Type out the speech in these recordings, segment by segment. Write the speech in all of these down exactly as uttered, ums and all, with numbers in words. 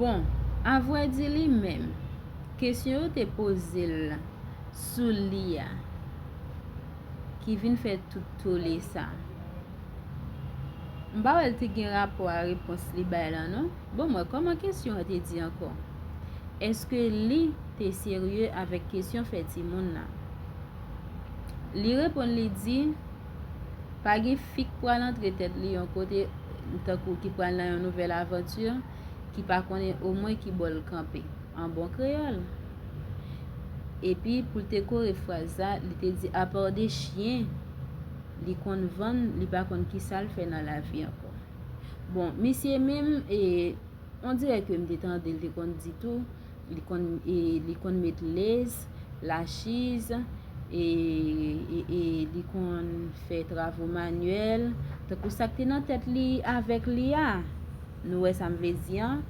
Bon, avrèdi li menm, kesyon yo te poze l sou li a, ki vin fè tout tole sa. M pa wè l te gen rapò a repons li bay la non. Bon, mwen, kòman kesyon an te di ankò? Èske li te serye avèk kesyon fè timoun nan? Li reponn, li di, pa gen fi k pral antre tèt li yon kote, tankou ki pral nan yon nouvèl avanti, ki pa konnen omwen ki bò l kanpe, an bon kreyòl. Epi, pou l te kore fraz la, li te di, apa de chyen, li konn vann, li pa konn ki sa l fè nan lavi ankò. Bon, misye menm, e, on dirè ke m te tande l te konn di tou, li konn, e, li konn met lez, lachiz, e, e, e li konn fè travo manyèl, tankou sa k te nan tèt li avèk li a. Nou wè sa m vle di an,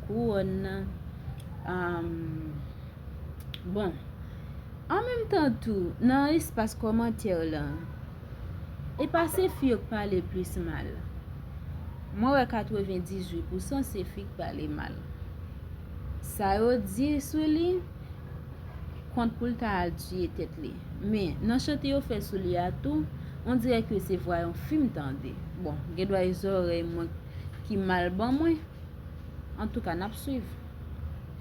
kouwòn nan. Am, bon, an menm tan tou, nan espas kòmantè la, e pa se fi yo k pale plis mal. Mwen wè katrevendizuit pousan se fi k pale mal. Sa yo di sou li, kont pou l ta al tiye tèt li. Men, nan chante yo fè sou li a tou, on dirè ke se vwa yon fi m tande. Bon, gen dwa e zòrèy mwen ki mal ban mwen. Antouka, n ap swiv.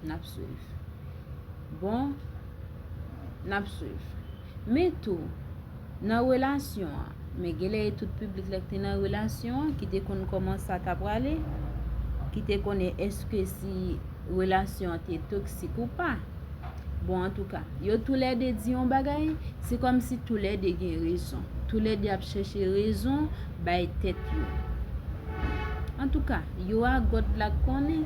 N ap swiv. Bon, n ap swiv. Men tou, nan relasyon an, men genlè e tout piblik la ki te nan relasyon an, ki te konn kòman sa t ap prale, ki te konnen èske si relasyon an te toksik ou pa. Bon, antouka, yo toulède di yon bagay, se kòmsi toulède gen rezon. Toulède ap chèche rezon bay tèt yo. Antouka, yo a God la k konnen,